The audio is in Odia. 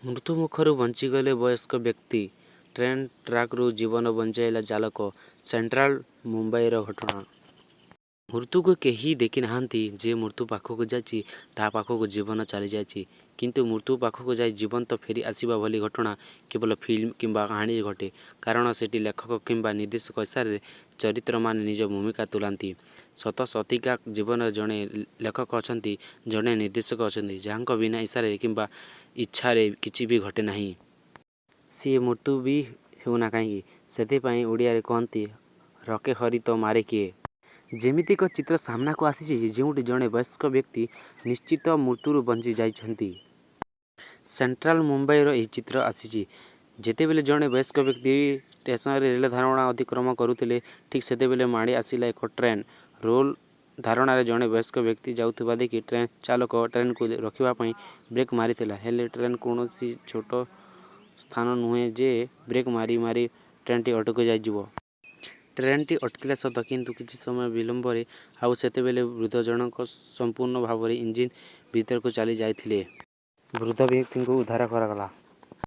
ମୃତ୍ୟୁମୁଖରୁ ବଞ୍ଚିଗଲେ ବୟସ୍କ ବ୍ୟକ୍ତି। ଟ୍ରେନ୍ ଟ୍ରାକରୁ ଜୀବନ ବଞ୍ଚାଇଲା ଚାଳକ। ସେଣ୍ଟ୍ରାଲ ମୁମ୍ବାଇର ଘଟଣା। ମୃତ୍ୟୁକୁ କେହି ଦେଖିନାହାନ୍ତି। ଯିଏ ମୃତ୍ୟୁ ପାଖକୁ ଯାଇଛି ତା' ପାଖକୁ ଜୀବନ ଚାଲିଯାଇଛି। କିନ୍ତୁ ମୃତ୍ୟୁ ପାଖକୁ ଯାଇ ଜୀବନ୍ତ ଫେରି ଆସିବା ଭଳି ଘଟଣା କେବଳ ଫିଲ୍ମ କିମ୍ବା କାହାଣୀରେ ଘଟେ। କାରଣ ସେଠି ଲେଖକ କିମ୍ବା ନିର୍ଦ୍ଦେଶକଙ୍କ ଇସାରାରେ ଚରିତ୍ରମାନେ ନିଜ ଭୂମିକା ତୁଲାନ୍ତି। ସତସତିକା ଜୀବନରେ ଜଣେ ଲେଖକ ଅଛନ୍ତି, ଜଣେ ନିର୍ଦ୍ଦେଶକ ଅଛନ୍ତି, ଯାହାଙ୍କ ବିନା ଇସାରାରେ କିମ୍ବା ଇଚ୍ଛାରେ କିଛି ବି ଘଟେ ନାହିଁ। ସିଏ ମୃତ୍ୟୁ ବି ହେଉନା କାହିଁକି? ସେଥିପାଇଁ ଓଡ଼ିଆରେ କହନ୍ତି ରଖେ ହରି ତ ମାରେ କିଏ? ଯେମିତି ଏକ ଚିତ୍ର ସାମ୍ନାକୁ ଆସିଛି ଯେଉଁଠି ଜଣେ ବୟସ୍କ ବ୍ୟକ୍ତି ନିଶ୍ଚିତ ମୃତ୍ୟୁରୁ ବଞ୍ଚି ଯାଇଛନ୍ତି। ସେଣ୍ଟ୍ରାଲ ମୁମ୍ବାଇର ଏହି ଚିତ୍ର ଆସିଛି। ଯେତେବେଳେ ଜଣେ ବୟସ୍କ ବ୍ୟକ୍ତି ଷ୍ଟେସନରେ ରେଳ ଧାରଣା ଅତିକ୍ରମ କରୁଥିଲେ ଠିକ୍ ସେତେବେଳେ ମାଡ଼ି ଆସିଲା ଏକ ଟ୍ରେନ୍। ରେଳ ଧାରଣାରେ ଜଣେ ବୟସ୍କ ବ୍ୟକ୍ତି ଯାଉଥିବା ଦେଖି ଟ୍ରେନ୍ ଚାଳକ ଟ୍ରେନ୍‌କୁ ରୋକିବା ପାଇଁ ବ୍ରେକ୍ ମାରିଥିଲା ହେଲେ ଟ୍ରେନ୍ କୌଣସି ଛୋଟ ସ୍ଥାନ ନୁହେଁ ଯେ ବ୍ରେକ୍ ମାରି ମାରି ଟ୍ରେନ୍‌ଟି ଅଟକି ଯିବ। ଟ୍ରେନ୍‌ଟି ଅଟକିଲା ସତ କିନ୍ତୁ କିଛି ସମୟ ବିଳମ୍ବରେ। ଆଉ ସେତେବେଳେ ବୃଦ୍ଧ ଜଣକ ସମ୍ପୂର୍ଣ୍ଣ ଭାବରେ ଇଞ୍ଜିନ୍ ଭିତରକୁ ଚାଲି ଯାଇଥିଲେ। ବୃଦ୍ଧ ବ୍ୟକ୍ତିଙ୍କୁ ଉଦ୍ଧାର କରାଗଲା।